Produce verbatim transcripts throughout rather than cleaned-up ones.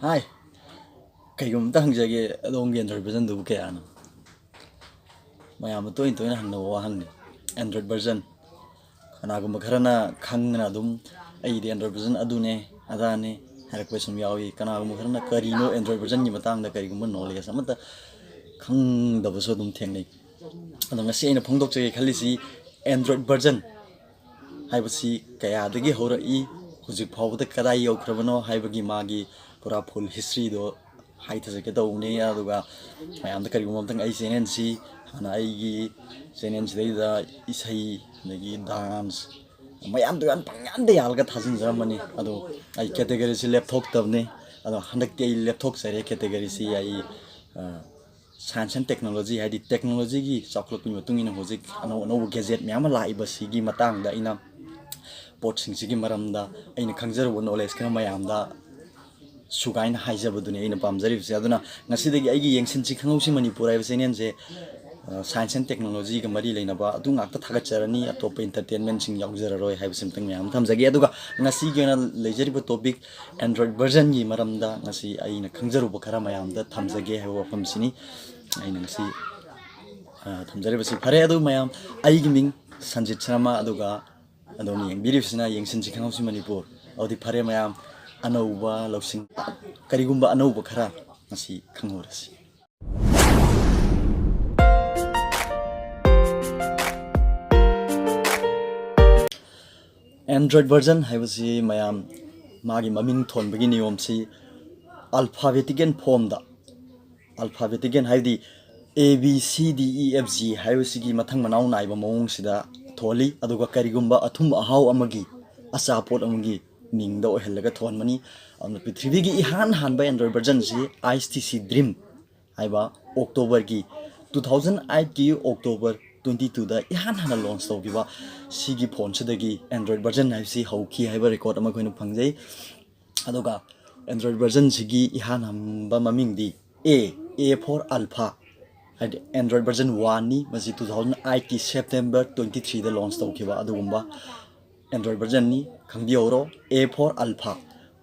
ꯍꯥꯏ, ꯀꯩꯒꯨꯝꯕ ꯑꯝꯇ ꯍꯪꯖꯒꯦ, ꯑꯗꯣꯝꯒꯤ Android versionꯗꯨꯕꯨ ꯀꯌꯥꯅꯣ? ꯃꯌꯥꯝꯅ ꯇꯣꯏꯅ ꯇꯣꯏꯅ ꯍꯪꯅꯕ ꯋꯥꯍꯪꯅꯤ꯫ Android version, ꯀꯅꯥꯒꯨꯝꯕ ꯈꯔꯅ ꯈꯪꯗꯅ ꯑꯗꯨꯝ "ꯑꯩꯒꯤꯗꯤ Android version ꯑꯗꯨꯅꯦ ꯑꯗꯥꯅꯦ" ꯍꯥꯏꯔꯛꯄ ꯁꯨꯝ ꯌꯥꯎꯏ꯫ ꯀꯅꯥꯒꯨꯝꯕ ꯈꯔꯅ ꯀꯔꯤꯅꯣ Android versionꯒꯤ ꯃꯇꯥꯡꯗ ꯀꯔꯤꯒꯨꯝꯕ knowledge ꯑꯃꯠꯇ ꯈꯪꯗꯕꯁꯨ ꯑꯗꯨꯝ ꯊꯦꯡꯅꯩ꯫ ꯑꯗꯣ ꯉꯁꯤ ꯑꯩꯅ ꯐꯣꯡꯗꯣꯛꯆꯒꯦ ꯈꯜꯂꯤꯁꯤ Android version ꯍꯥꯏꯕꯁꯤ ꯀꯌꯥꯗꯒꯤ ꯍꯧꯔꯛꯏ, ꯍꯧꯖꯤꯛ ꯐꯥꯎꯕꯗ ꯀꯗꯥꯏ ꯌꯧꯈ꯭ꯔꯕꯅꯣ ꯍꯥꯏꯕꯒꯤ ꯃꯥꯒꯤ ꯄꯨꯔꯥ full historyꯗꯣ ꯍꯥꯏꯊꯖꯒꯦ ꯇꯧꯕꯅꯤ꯫ ꯑꯗꯨꯒ ꯃꯌꯥꯝꯗ ꯀꯔꯤꯒꯨꯝꯕ ꯑꯝꯇꯪ ꯑꯩ channelꯁꯤ, ꯍꯥꯟꯅ ꯑꯩꯒꯤ channelꯁꯤꯗꯩꯗ ꯏꯁꯩ, ꯑꯗꯒꯤ dance, ꯃꯌꯥꯝꯗꯣ ꯌꯥꯝ ꯄꯪꯌꯥꯟꯗ ꯌꯥꯜꯂꯒ ꯊꯥꯖꯤꯟꯖꯔꯝꯕꯅꯤ꯫ ꯑꯗꯣ ꯑꯩ categoryꯁꯤ ꯂꯦꯞꯊꯣꯛꯇꯕꯅꯤ꯫ ꯑꯗꯣ ꯍꯟꯗꯛꯇꯤ ꯑꯩ ꯂꯦꯞꯊꯣꯛꯆꯔꯦ꯫ Categoryꯁꯤ ꯑꯩ, ꯑ, science and technology, ꯍꯥꯏꯗꯤ technologyꯒꯤ ꯆꯥꯎꯈꯠꯂꯛꯄꯒꯤ ꯃꯇꯨꯡ ꯏꯟꯅ ꯍꯧꯖꯤꯛ ꯑꯅꯧ ꯑꯅꯧꯕ gadget ꯃꯌꯥꯝ ꯑꯃ ꯂꯥꯛꯏꯕꯁꯤꯒꯤ ꯃꯇꯥꯡꯗ ꯑꯩꯅ, ꯄꯣꯠꯁꯤꯡꯁꯤꯒꯤ ꯃꯔꯝꯗ ꯑꯩꯅ ꯈꯪꯖꯔꯨꯕ knowledge ꯈꯔ ꯃꯌꯥꯝꯗ ꯁꯨꯒꯥꯏꯅ ꯍꯥꯏꯖꯕꯗꯨꯅꯤ ꯑꯩꯅ ꯄꯥꯝꯖꯔꯤꯕꯁꯦ꯫ ꯑꯗꯨꯅ ꯉꯁꯤꯗꯒꯤ ꯑꯩꯒꯤ ꯌꯦꯡꯁꯤꯟꯁꯤ ꯈꯪꯍꯧꯁꯤ ꯃꯅꯤꯄꯨꯔ ꯍꯥꯏꯕ channelꯁꯦ, ꯑ, science and technologyꯒ ꯃꯔꯤ ꯂꯩꯅꯕ ꯑꯗꯨ ꯉꯥꯛꯇ ꯊꯥꯒꯠꯆꯔꯅꯤ꯫ ꯑꯇꯣꯞꯄ entertainmentꯁꯤꯡ ꯌꯥꯎꯖꯔꯔꯣꯏ ꯍꯥꯏꯕꯁꯤꯃꯇꯪ ꯃꯌꯥꯝ ꯑꯃ ꯊꯝꯖꯒꯦ꯫ ꯑꯗꯨꯒ ꯉꯁꯤꯒꯤ ꯑꯣꯏꯅ ꯂꯩꯖꯔꯤꯕ topic Android versionꯒꯤ ꯃꯔꯝꯗ ꯉꯁꯤ ꯑꯩꯅ ꯈꯪꯖꯔꯨꯕ ꯈꯔ ꯃꯌꯥꯝꯗ ꯊꯝꯖꯒꯦ ꯍꯥꯏꯕ ꯋꯥꯐꯝꯁꯤꯅꯤ ꯑꯩꯅ ꯉꯁꯤ, ꯑ, ꯊꯝꯖꯔꯤꯕꯁꯤ꯫ ꯐꯔꯦ, ꯑꯗꯨ ꯃꯌꯥꯝ, ꯑꯩꯒꯤ ꯃꯤꯡ ꯁꯟꯖꯤꯠ ꯁꯔꯃ, ꯑꯗꯨꯒ ꯑꯗꯣꯝꯅ ꯌꯦꯡꯕꯤꯔꯤꯕꯁꯤꯅ ꯌꯦꯡꯁꯤꯟꯁꯤ ꯈꯪꯍꯧꯁꯤ ꯃꯅꯤꯄꯨꯔ꯫ ꯑꯗꯨꯗꯤ ꯐꯔꯦ ꯃꯌꯥꯝ, ꯑꯅꯧꯕ ꯂꯧꯁꯤꯡ, ꯀꯔꯤꯒꯨꯝꯕ ꯑꯅꯧꯕ ꯈꯔ ꯉꯁꯤ ꯈꯪꯍꯧꯔꯁꯤ꯫ Android version ꯍꯥꯏꯕꯁꯤ ꯃꯌꯥꯝ, ꯃꯥꯒꯤ ꯃꯃꯤꯡ ꯊꯣꯟꯕꯒꯤ ꯅꯤꯌꯣꯝꯁꯤ alphabetical formꯗ, alphabetical ꯍꯥꯏꯕꯗꯤ A B C D E F G ꯍꯥꯏꯕꯁꯤꯒꯤ ꯃꯊꯪ ꯃꯅꯥꯎ ꯅꯥꯏꯕ ꯃꯑꯣꯡꯁꯤꯗ ꯊꯣꯜꯂꯤ꯫ ꯑꯗꯨꯒ ꯀꯔꯤꯒꯨꯝꯕ ꯑꯊꯨꯝ ꯑꯍꯥꯎ ꯑꯃꯒꯤ, ꯑꯆꯥꯄꯣꯠ ꯑꯃꯒꯤ ꯃꯤꯡꯗ ꯑꯣꯏꯍꯜꯂꯒ ꯊꯣꯟꯕꯅꯤ꯫ ꯑꯗꯨꯅ ꯄ꯭ꯔꯤꯊꯤꯕꯤꯒꯤ ꯏꯍꯥꯟ ꯍꯥꯟꯕ Android versionꯁꯤ H T C Dream ꯍꯥꯏꯕ Octoberꯒꯤ, two thousand eightꯀꯤ October twenty twoꯗ ꯏꯍꯥꯟ ꯍꯥꯟꯅ launch ꯇꯧꯈꯤꯕ ꯁꯤꯒꯤ phoneꯁꯤꯗꯒꯤ Android version ꯍꯥꯏꯕꯁꯤ ꯍꯧꯈꯤ ꯍꯥꯏꯕ record ꯑꯃ ꯑꯩꯈꯣꯏꯅ ꯐꯪꯖꯩ꯫ ꯑꯗꯨꯒ Android versionꯁꯤꯒꯤ ꯏꯍꯥꯟ ꯍꯥꯟꯕ ꯃꯃꯤꯡꯗꯤ A, A for Alpha, ꯍꯥꯏꯗꯤ Android version oneꯅꯤ꯫ ꯃꯁꯤ two thousand eightꯀꯤ September twenty threeꯗ launch ꯇꯧꯈꯤꯕ ꯑꯗꯨꯒꯨꯝꯕ Android versionꯅꯤ, ꯈꯪꯕꯤꯍꯧꯔꯣ, A for Alpha꯫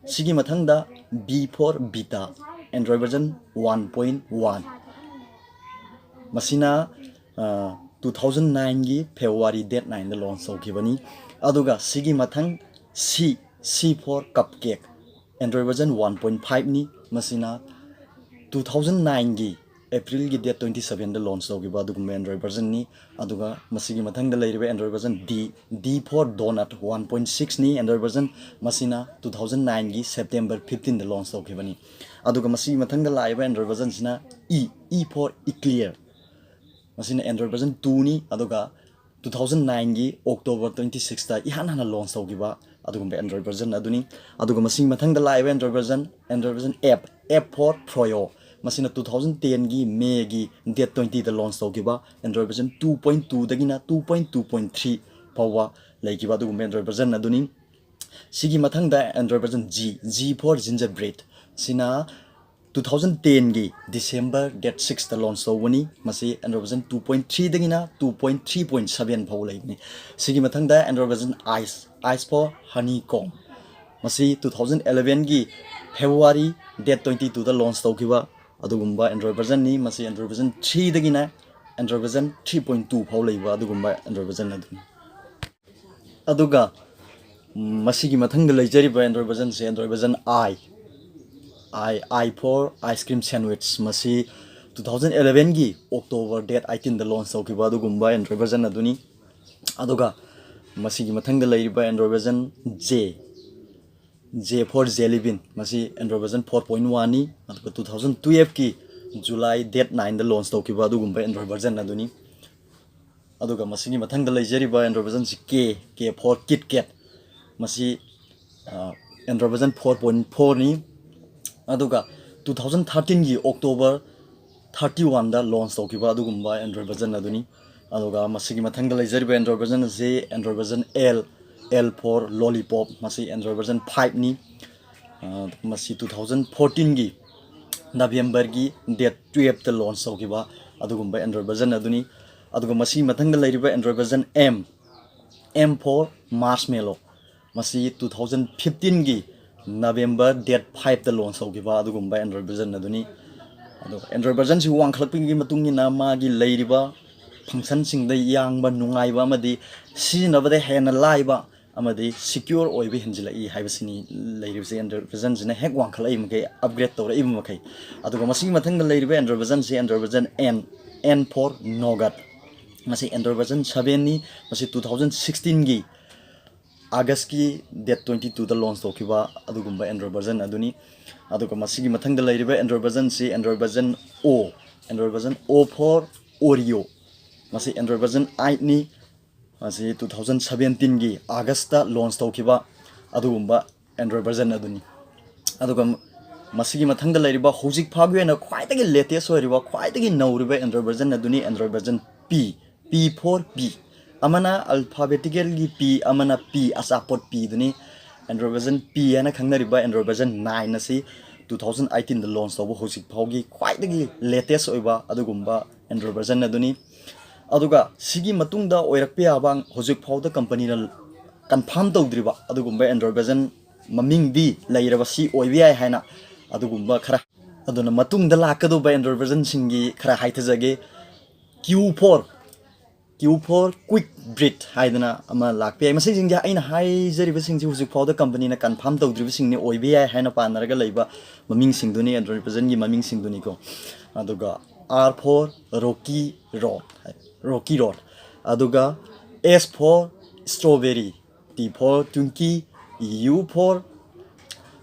ꯁꯤꯒꯤ ꯃꯊꯪꯗ B for Beta, Android version one point one꯫ ꯃꯁꯤꯅ ꯇꯨ ꯊꯥꯎꯖꯟ ꯅꯥꯏꯟꯒꯤ ꯐꯦꯕ꯭ꯔꯨꯋꯥꯔꯤ ꯗꯦꯠ ꯅꯥꯏꯟꯗ ꯂꯣꯟꯆ ꯇꯧꯈꯤꯕꯅꯤ꯫ ꯑꯗꯨꯒ ꯁꯤꯒꯤ ꯃꯊꯪ C, C for Cupcake, Android version one point five ꯅꯤ꯫ ꯃꯁꯤꯅ ꯇꯨ ꯊꯥꯎꯖꯟ ꯅꯥꯏꯟꯒꯤ ꯑꯦꯄ꯭ꯔꯤꯜꯒꯤ ꯗꯦꯠ ꯇ꯭ꯋꯦꯟꯇꯤ ꯁꯕꯦꯟꯗ ꯂꯣꯟꯆ ꯇꯧꯈꯤꯕ ꯑꯗꯨꯒꯨꯝꯕ Android version ꯅꯤ꯫ ꯑꯗꯨꯒ ꯃꯁꯤꯒꯤ ꯃꯊꯪꯗ ꯂꯩꯔꯤꯕ Android version D, D for Donut, one point six ꯅꯤ Android version꯫ ꯃꯁꯤꯅ ꯇꯨ ꯊꯥꯎꯖꯟ ꯅꯥꯏꯟꯒꯤ ꯁꯦꯞꯇꯦꯝꯕꯔ ꯐꯤꯐꯇꯤꯟꯗ ꯂꯣꯟꯆ ꯇꯧꯈꯤꯕꯅꯤ꯫ ꯑꯗꯨꯒ ꯃꯁꯤꯒꯤ ꯃꯊꯪꯗ ꯂꯥꯛꯏꯕ Android version ꯁꯤꯅ E, E for Eclair꯫ ꯃꯁꯤꯅ Android version two ꯅꯤ꯫ ꯑꯗꯨꯒ ꯇꯨ ꯊꯥꯎꯖꯟ ꯅꯥꯏꯟꯒꯤ ꯑꯣꯛꯇꯣꯕꯔ ꯇ꯭ꯋꯦꯟꯇꯤ ꯁꯤꯛꯁꯇ ꯏꯍꯥꯟ ꯍꯥꯟꯅ ꯂꯣꯟꯆ ꯇꯧꯈꯤꯕ ꯑꯗꯨꯒꯨꯝꯕ Android version ꯑꯗꯨꯅꯤ꯫ ꯑꯗꯨꯒ ꯃꯁꯤꯒꯤ ꯃꯊꯪꯗ ꯂꯥꯛꯏꯕ Android version, Android version F, F for Froyo꯫ ꯃꯁꯤꯅ ꯇꯨ ꯊꯥꯎꯖꯟ ꯇꯦꯟꯒꯤ ꯃꯦꯒꯤ ꯗꯦꯠ ꯇ꯭ꯋꯦꯟꯇꯤꯗ ꯂꯣꯟꯆ ꯇꯧꯈꯤꯕ Android version two point two ꯗꯒꯤꯅ two point two point three ꯐꯥꯎꯕ ꯂꯩꯈꯤꯕ ꯑꯗꯨꯒꯨꯝꯕ Android version ꯑꯗꯨꯅꯤ꯫ ꯁꯤꯒꯤ ꯃꯊꯪꯗ Android version G, G for Gingerbread꯫ ꯁꯤꯅ ꯇꯨ ꯊꯥꯎꯖꯟ ꯇꯦꯟꯒꯤ ꯗꯤꯁꯦꯝꯕꯔ ꯗꯦꯠ ꯁꯤꯛꯁꯇ ꯂꯣꯟꯆ ꯇꯧꯕꯅꯤ꯫ ꯃꯁꯤ Android version two point three ꯗꯒꯤꯅ two point three point seven ꯐꯥꯎ ꯂꯩꯕꯅꯤ꯫ ꯁꯤꯒꯤ ꯃꯊꯪꯗ Android version Ice, Ice for Honeycomb꯫ ꯃꯁꯤ ꯇꯨ ꯊꯥꯎꯖꯟ ꯑꯦꯂꯚꯦꯟꯒꯤ ꯐꯦꯕ꯭ꯔꯨꯋꯥꯔꯤ ꯗꯦꯠ ꯇ꯭ꯋꯦꯟꯇꯤ ꯇꯨꯗ ꯂꯣꯟꯆ ꯇꯧꯈꯤꯕ ꯑꯗꯨꯒꯨꯝꯕ Android version ꯅꯤ꯫ ꯃꯁꯤ Android version three ꯗꯒꯤꯅ Android version three point two ꯐꯥꯎ ꯂꯩꯕ ꯑꯗꯨꯒꯨꯝꯕ Android version ꯑꯗꯨꯅꯤ꯫ ꯑꯗꯨꯒ ꯃꯁꯤꯒꯤ ꯃꯊꯪꯗ ꯂꯩꯖꯔꯤꯕ Android version say Android version I, I, I for Ice Cream Sandwich꯫ ꯃꯁꯤ ꯇꯨ ꯊꯥꯎꯖꯟ ꯑꯦꯂꯚꯦꯟꯒꯤ ꯑꯣꯛꯇꯣꯕꯔ ꯗꯦꯠ ꯑꯩꯠꯇꯤꯟꯗ ꯂꯣꯟꯆ ꯇꯧꯈꯤꯕ ꯑꯗꯨꯒꯨꯝꯕ Android version ꯑꯗꯨꯅꯤ꯫ ꯑꯗꯨꯒ ꯃꯁꯤꯒꯤ ꯃꯊꯪꯗ ꯂꯩꯔꯤꯕ Android version J, J for Jelly Bean꯫ ꯃꯁꯤ Android version four point one ꯅꯤ꯫ ꯑꯗꯨꯒ ꯇꯨ ꯊꯥꯎꯖꯟ ꯇꯨꯌꯦꯜꯐꯀꯤ ꯖꯨꯂꯥꯏ ꯗꯦꯠ ꯅꯥꯏꯟꯗ ꯂꯣꯟꯆ ꯇꯧꯈꯤꯕ ꯑꯗꯨꯒꯨꯝꯕ Android version ꯑꯗꯨꯅꯤ꯫ ꯑꯗꯨꯒ ꯃꯁꯤꯒꯤ ꯃꯊꯪꯗ ꯂꯩꯖꯔꯤꯕ Android version ꯁꯤ K, K for KitKat꯫ ꯃꯁꯤ Android version four point four ꯅꯤ꯫ ꯑꯗꯨꯒ ꯇꯨ ꯊꯥꯎꯖꯟ ꯊꯥꯔꯇꯤꯟꯒꯤ ꯑꯣꯛꯇꯣꯕꯔ ꯊꯥꯔꯇꯤ ꯋꯥꯟꯗ ꯂꯣꯟꯆ ꯇꯧꯈꯤꯕ ꯑꯗꯨꯒꯨꯝꯕ Android version ꯑꯗꯨꯅꯤ꯫ ꯑꯗꯨꯒ ꯃꯁꯤꯒꯤ ꯃꯊꯪꯗ ꯂꯩꯖꯔꯤꯕ Android version ꯑꯁꯤ Android version L, L for Lollipop꯫ ꯃꯁꯤ Android version five ꯅꯤ꯫ ꯃꯁꯤ ꯇꯨ ꯊꯥꯎꯖꯟ ꯐꯣꯔꯇꯤꯟꯒꯤ ꯅꯕꯦꯝꯕꯔꯒꯤ ꯗꯦꯠ ꯇꯨꯌꯦꯜꯐꯇ ꯂꯣꯟꯆ ꯇꯧꯈꯤꯕ ꯑꯗꯨꯒꯨꯝꯕ Android version ꯑꯗꯨꯅꯤ꯫ ꯑꯗꯨꯒ ꯃꯁꯤꯒꯤ ꯃꯊꯪꯗ ꯂꯩꯔꯤꯕ Android version M, M for Marshmallow꯫ ꯃꯁꯤ ꯇꯨ ꯊꯥꯎꯖꯟ ꯐꯤꯐꯇꯤꯟꯒꯤ November date five ꯇ launch ꯇꯧꯈꯤꯕ ꯑꯗꯨꯒꯨꯝꯕ Android version ꯑꯗꯨꯅꯤ꯫ ꯑꯗꯨꯒ Android version ꯁꯤ ꯋꯥꯡꯈꯠꯂꯛꯄꯒꯤ ꯃꯇꯨꯡ ꯏꯟꯅ ꯃꯥꯒꯤ ꯂꯩꯔꯤꯕ function ꯁꯤꯡꯗ ꯌꯥꯡꯕ, ꯅꯨꯡꯉꯥꯏꯕ ꯑꯃꯗꯤ ꯁꯤꯖꯤꯟꯅꯕꯗ ꯍꯦꯟꯅ ꯂꯥꯏꯕ ꯑꯃꯗꯤ secure ꯑꯣꯏꯕ ꯍꯦꯟꯖꯤꯜꯂꯛꯏ ꯍꯥꯏꯕꯁꯤꯅꯤ꯫ ꯂꯩꯔꯤꯕꯁꯤ Android version ꯁꯤꯅ ꯍꯦꯛ ꯋꯥꯡꯈꯠꯂꯛꯏ ꯃꯈꯩ, upgrade ꯇꯧꯔꯛꯏꯕ ꯃꯈꯩ꯫ ꯑꯗꯨꯒ ꯃꯁꯤꯒꯤ ꯃꯊꯪꯗ ꯂꯩꯔꯤꯕ Android version ꯁꯤ Android version N, N for Nougat꯫ ꯃꯁꯤ Android version seven ꯅꯤ꯫ ꯃꯁꯤ two thousand sixteen ꯒꯤ August ꯀꯤ date twenty two ꯗ launch ꯇꯧꯈꯤꯕ ꯑꯗꯨꯒꯨꯝꯕ Android version ꯑꯗꯨꯅꯤ꯫ ꯑꯗꯨꯒ ꯃꯁꯤꯒꯤ ꯃꯊꯪꯗ ꯂꯩꯔꯤꯕ Android version ꯁꯤ Android version O, Android version O for Oreo꯫ ꯃꯁꯤ Android version eight ꯅꯤ꯫ ꯃꯁꯤ two thousand seventeen ꯒꯤ August ꯇ launch ꯇꯧꯈꯤꯕ ꯑꯗꯨꯒꯨꯝꯕ Android version ꯑꯗꯨꯅꯤ꯫ ꯑꯗꯨꯒ ꯃꯁꯤꯒꯤ ꯃꯊꯪꯗ ꯂꯩꯔꯤꯕ ꯍꯧꯖꯤꯛ ꯐꯥꯎꯒꯤ ꯑꯣꯏꯅ ꯈ꯭ꯋꯥꯏꯗꯒꯤ latest ꯑꯣꯏꯔꯤꯕ, ꯈ꯭ꯋꯥꯏꯗꯒꯤ ꯅꯧꯔꯤꯕ Android version ꯑꯗꯨꯅꯤ Android version P, P for P꯫ ꯑꯃꯅ alphabetical ꯒꯤ P, ꯑꯃꯅ P, ꯑꯆꯥꯄꯣꯠ P ꯗꯨꯅꯤ꯫ Android version P ꯍꯥꯏꯅ ꯈꯪꯅꯔꯤꯕ Android version nine ꯑꯁꯤ two thousand eighteen ꯗ launch ꯇꯧꯕ ꯍꯧꯖꯤꯛ ꯐꯥꯎꯒꯤ ꯈ꯭ꯋꯥꯏꯗꯒꯤ latest ꯑꯣꯏꯕ ꯑꯗꯨꯒꯨꯝꯕ Android version ꯑꯗꯨꯅꯤ꯫ ꯑꯗꯨꯒ ꯁꯤꯒꯤ ꯃꯇꯨꯡꯗ ꯑꯣꯏꯔꯛꯄ ꯌꯥꯕ, ꯍꯧꯖꯤꯛ ꯐꯥꯎꯗ company ꯅ confirm ꯇꯧꯗ꯭ꯔꯤꯕ ꯑꯗꯨꯒꯨꯝꯕ Android version ꯃꯃꯤꯡꯗꯤ ꯂꯩꯔꯕ ꯁꯤ ꯑꯣꯏꯕ ꯌꯥꯏ ꯍꯥꯏꯅ ꯑꯗꯨꯒꯨꯝꯕ ꯈꯔ꯫ ꯑꯗꯨꯅ ꯃꯇꯨꯡꯗ ꯂꯥꯛꯀꯗꯧꯕ Android version ꯁꯤꯡꯒꯤ ꯈꯔ ꯍꯥꯏꯊꯖꯒꯦ꯫ Q for, Q for Quick Breathe ꯍꯥꯏꯗꯅ ꯑꯃ ꯂꯥꯛꯄ ꯌꯥꯏ꯫ ꯃꯁꯤꯁꯤꯡꯁꯦ ꯑꯩꯅ ꯍꯥꯏꯖꯔꯤꯕꯁꯤꯡꯁꯦ ꯍꯧꯖꯤꯛ ꯐꯥꯎꯗ company ꯅ confirm ꯇꯧꯗ꯭ꯔꯤꯕꯁꯤꯡꯅꯤ, ꯑꯣꯏꯕ ꯌꯥꯏ ꯍꯥꯏꯅ ꯄꯥꯅꯔꯒ ꯂꯩꯕ ꯃꯃꯤꯡꯁꯤꯡꯗꯨꯅꯤ, Android version ꯒꯤ ꯃꯃꯤꯡꯁꯤꯡꯗꯨꯅꯤꯀꯣ꯫ ꯑꯗꯨꯒ R for Rocky Road, Rocky Road꯫ ꯑꯗꯨꯒ S for Strawberry, T for Twinkie, U for,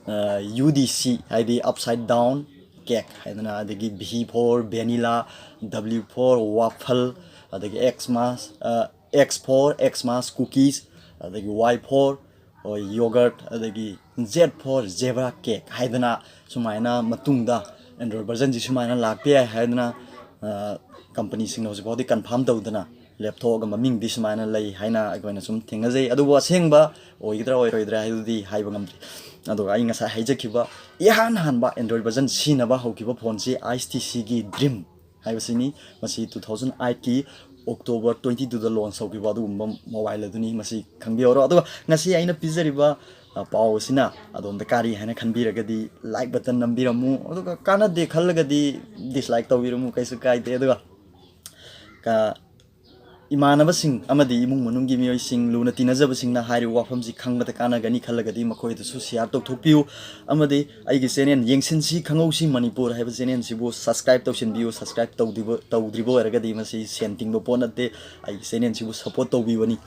ꯑ, U D C, ꯍꯥꯏꯗꯤ Upside Down Cake ꯍꯥꯏꯗꯅ, ꯑꯗꯒꯤ V for Vanilla, W for Waffle, ꯑꯗꯒꯤ X mas-, ꯑ, X for Xmas Cookies, ꯑꯗꯒꯤ Y for, ꯑ, Yogurt, ꯑꯗꯒꯤ Z for Zebra Cake ꯍꯥꯏꯗꯅ ꯁꯨꯃꯥꯏꯅ ꯃꯇꯨꯡꯗ Android version ꯁꯤ ꯁꯨꯃꯥꯏꯅ ꯂꯥꯛꯄ ꯌꯥꯏ ꯍꯥꯏꯗꯅ, ꯑ, company ꯁꯤꯡꯅ ꯍꯧꯖꯤꯛ ꯐꯥꯎꯗꯤ confirm ꯇꯧꯗꯅ ꯂꯦꯞꯊꯣꯛꯑꯒ ꯃꯃꯤꯡꯗꯤ ꯁꯨꯃꯥꯏꯅ ꯂꯩ ꯍꯥꯏꯅ ꯑꯩꯈꯣꯏꯅ ꯁꯨꯝ ꯊꯦꯡꯅꯖꯩ꯫ ꯑꯗꯨꯕꯨ ꯑꯁꯦꯡꯕ ꯑꯣꯏꯒꯗ꯭ꯔꯥ ꯑꯣꯏꯔꯣꯏꯗ꯭ꯔꯥ ꯍꯥꯏꯕꯗꯨꯗꯤ ꯍꯥꯏꯕ ꯉꯝꯗ꯭ꯔꯤ꯫ ꯑꯗꯨꯒ ꯑꯩ ꯉꯁꯥꯏ ꯍꯥꯏꯖꯈꯤꯕ ꯏꯍꯥꯟ ꯍꯥꯟꯕ Android version ꯁꯤꯖꯤꯟꯅꯕ ꯍꯧꯈꯤꯕ phone ꯁꯤ H T C ꯒꯤ Dream ꯍꯥꯏꯕꯁꯤꯅꯤ꯫ ꯃꯁꯤ two thousand eight ꯀꯤ October twenty two ꯗ launch ꯇꯧꯈꯤꯕ ꯑꯗꯨꯒꯨꯝꯕ mobile ꯑꯗꯨꯅꯤ꯫ ꯃꯁꯤ ꯈꯪꯕꯤꯍꯧꯔꯣ꯫ ꯑꯗꯨꯒ ꯉꯁꯤ ꯑꯩꯅ ꯄꯤꯖꯔꯤꯕ ꯑ, ꯄꯥꯎ ꯑꯁꯤꯅ ꯑꯗꯣꯝꯗ ꯀꯥꯔꯤ ꯍꯥꯏꯅ ꯈꯟꯕꯤꯔꯒꯗꯤ like button ꯅꯝꯕꯤꯔꯝꯃꯨ, ꯑꯗꯨꯒ ꯀꯥꯟꯅꯗꯦ ꯈꯜꯂꯒꯗꯤ dislike ꯇꯧꯕꯤꯔꯝꯃꯨ, ꯀꯩꯁꯨ ꯀꯥꯏꯗꯦ꯫ ꯑꯗꯨꯒ ꯀ-, ꯏꯃꯥꯟꯅꯕꯁꯤꯡ ꯑꯃꯗꯤ ꯏꯃꯨꯡ ꯃꯅꯨꯡꯒꯤ ꯃꯤꯑꯣꯏꯁꯤꯡ, ꯂꯨꯅ ꯇꯤꯟꯅꯖꯕꯁꯤꯡꯅ ꯍꯥꯏꯔꯤꯕ ꯋꯥꯐꯝꯁꯤ ꯈꯪꯕꯗ ꯀꯥꯟꯅꯒꯅꯤ ꯈꯜꯂꯒꯗꯤ ꯃꯈꯣꯏꯗꯁꯨ share ꯇꯧꯊꯣꯛꯄꯤꯌꯨ꯫ ꯑꯃꯗꯤ ꯑꯩꯒꯤ channel ꯌꯦꯡꯁꯤꯟꯁꯤ ꯈꯪꯍꯧꯁꯤ ꯃꯅꯤꯄꯨꯔ ꯍꯥꯏꯕ channel ꯁꯤꯕꯨ subscribe ꯇꯧꯁꯤꯟꯕꯤꯌꯨ꯫ Subscribe ꯇꯧꯗ꯭ꯔꯤꯕ, ꯇꯧꯗ꯭ꯔꯤꯕ ꯑꯣꯏꯔꯒꯗꯤ ꯃꯁꯤ ꯁꯦꯟ ꯇꯤꯡꯕ ꯄꯣꯠ ꯅꯠꯇꯦ꯫ ꯑꯩꯒꯤ channel ꯁꯤꯕꯨ support ꯇꯧꯕꯤꯕꯅꯤ꯫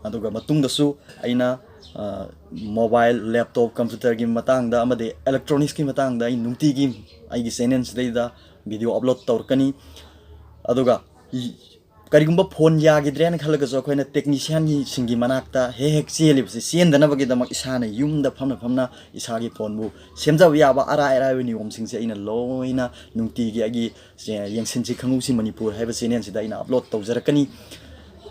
ꯑꯗꯨꯒ ꯃꯇꯨꯡꯗꯁꯨ ꯑꯩꯅ, ꯑ, mobile, laptop, computer ꯒꯤ ꯃꯇꯥꯡꯗ ꯑꯃꯗꯤ electronics ꯀꯤ ꯃꯇꯥꯡꯗ ꯑꯩ ꯅꯨꯡꯇꯤꯒꯤ ꯑꯩꯒꯤ channel ꯁꯤꯗꯩꯗ video upload ꯇꯧꯔꯛꯀꯅꯤ꯫ ꯑꯗꯨꯒ ꯏ-, ꯀꯔꯤꯒꯨꯝꯕ phone ꯌꯥꯈꯤꯗ꯭ꯔꯦꯅ ꯈꯜꯂꯒꯁꯨ ꯑꯩꯈꯣꯏꯅ technician ꯁꯤꯡꯒꯤ ꯃꯅꯥꯛꯇ ꯍꯦꯛ ꯍꯦꯛ ꯆꯦꯜꯂꯤꯕꯁꯤ ꯆꯦꯟꯗꯅꯕꯒꯤꯗꯃꯛ ꯏꯁꯥꯅ ꯌꯨꯝꯗ ꯐꯝꯅ ꯐꯝꯅ ꯏꯁꯥꯒꯤ phone ꯕꯨ ꯁꯦꯝꯖꯕ ꯌꯥꯕ ꯑꯔꯥꯏ ꯑꯔꯥꯏꯕ ꯅꯤꯌꯣꯝꯁꯤꯡꯁꯦ ꯑꯩꯅ ꯂꯣꯏꯅ ꯅꯨꯡꯇꯤꯒꯤ ꯑꯩꯒꯤ ꯆꯦ-, ꯌꯦꯡꯁꯤꯟꯁꯤ ꯈꯪꯍꯧꯁꯤ ꯃꯅꯤꯄꯨꯔ ꯍꯥꯏꯕ channel ꯁꯤꯗ ꯑꯩꯅ upload ꯇꯧꯖꯔꯛꯀꯅꯤ꯫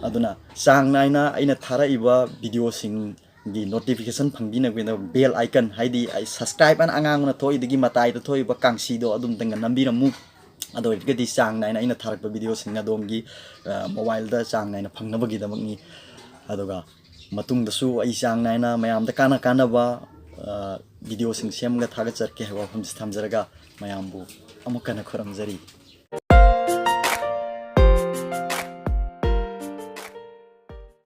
ꯑꯗꯨꯅ ꯆꯥꯡ ꯅꯥꯏꯅ ꯑꯩꯅ ꯊꯥꯔꯛꯏꯕ video ꯁꯤꯡꯒꯤ notification ꯐꯪꯕꯤꯅꯕꯒꯤꯗꯃꯛ bell icon, ꯍꯥꯏꯗꯤ ꯑꯩ subscribe ꯑꯅ ꯑꯉꯥꯡꯕꯅ ꯊꯣꯛꯏꯗꯒꯤ ꯃꯇꯥꯏꯗ ꯊꯣꯛꯏꯕ ꯀꯥꯡꯁꯤꯗꯣ ꯑꯗꯨꯝꯇꯪꯒ ꯅꯝꯕꯤꯔꯝꯃꯨ꯫ ꯑꯗꯨ ꯑꯣꯏꯔꯒꯗꯤ ꯆꯥꯡ ꯅꯥꯏꯅ ꯑꯩꯅ ꯊꯥꯔꯛꯄ video ꯁꯤꯡ ꯑꯗꯣꯝꯒꯤ, ꯑ, mobile ꯗ ꯆꯥꯡ ꯅꯥꯏꯅ ꯐꯪꯅꯕꯒꯤꯗꯃꯛꯅꯤ꯫ ꯑꯗꯨꯒ ꯃꯇꯨꯡꯗꯁꯨ ꯑꯩ ꯆꯥꯡ ꯅꯥꯏꯅ ꯃꯌꯥꯝꯗ ꯀꯥꯟꯅ ꯀꯥꯟꯅꯕ, ꯑ, video ꯁꯤꯡ ꯁꯦꯝꯃꯒ ꯊꯥꯒꯠꯆꯔꯛꯀꯦ ꯍꯥꯏꯕ ꯋꯥꯐꯝꯁꯤ ꯊꯝꯖꯔꯒ ꯃꯌꯥꯝꯕꯨ ꯑꯃꯨꯛ ꯍꯟꯅ ꯈꯨꯔꯨꯝꯖꯔꯤ꯫